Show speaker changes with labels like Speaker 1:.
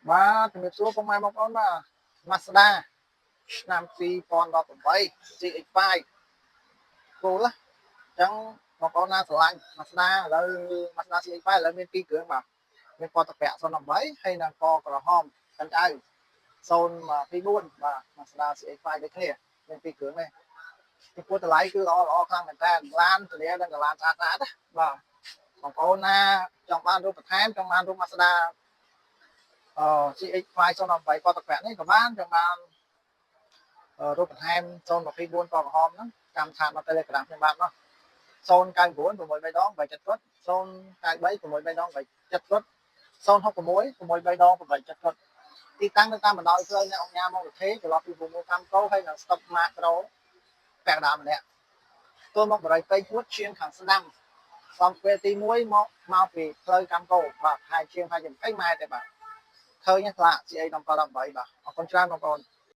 Speaker 1: បាទជំរាបសួរពុកម៉ែបងប្អូនបាទ Mazda ឆ្នាំ2018 CX-5 គោលណាអញ្ចឹងបងប្អូនណាស្រឡាញ់ Mazda ឥឡូវ Mazda CX-5 ឥឡូវមានពីរគ្រឿងបាទមានពណ៌ទឹកប្រាក់018ហើយនិងពណ៌ក្រហមកាន់ចៅ024បាទ Mazda CX-5 ដូចគ្នាមានពីរគ្រឿងនេះពីព្រោះតម្លៃគឺល្អល្អខ្លាំងមែនតើឡានធានានិងកឡានស្អាតស្អាតណាបាទបងប្អូនណាចង់បានរូបបន្ថែមចង់បានរូប Mazda អឺ CX-5 018ពណ៌ទឹកប្រាក់នេះក៏បានចង់បានរូបបន្ថែម024ពណ៌ក្រហមហ្នឹងចាំ chat មក Telegram ខ្ញុំបាទមក099 6 3ដង8 7គាត់093 6 3ដង8 7គាត់066 6 3ដង8 7គាត់ទីតាំងនៅតាមបណ្ដោយផ្លូវអ្នកអង្គការមកវិធីចន្លោះពីភូមិកម្មកោហើយនិងស្តុបម៉ាក្រូពាក់កណ្ដាលម្នាក់ទល់មកបរិយពេញពួតឈៀងខាងស្ដាំសំពេលទី1មកមកពីផ្លូវកម្មកោបាទហើយជាងហើយ20ម៉ែត្រទេបាទឃើញផ្លាក CA 718បាទអរគុណច្រើនបងប្អូន។